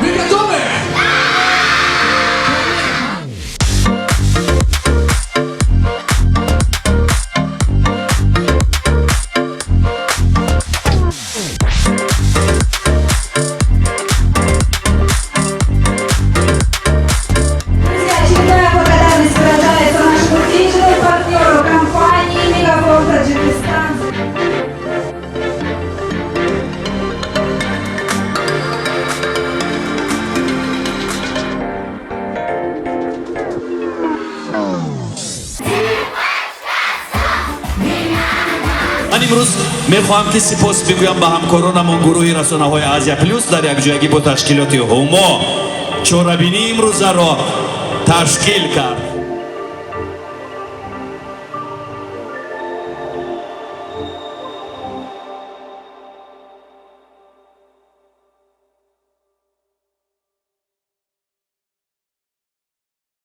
Вы готовы? Друзья, очередная благодарность выражается нашему digital партнеру компании «Мегафон Таджикистан». Ман имрӯз мехоҳам, ки сипос бигӯям ба ҳамкоронамон, гурӯҳи расонаҳои Азия Плюс дар якҷоягӣ бо ташкилоти Ҳумо чорабинии имрӯзаро ташкил кард.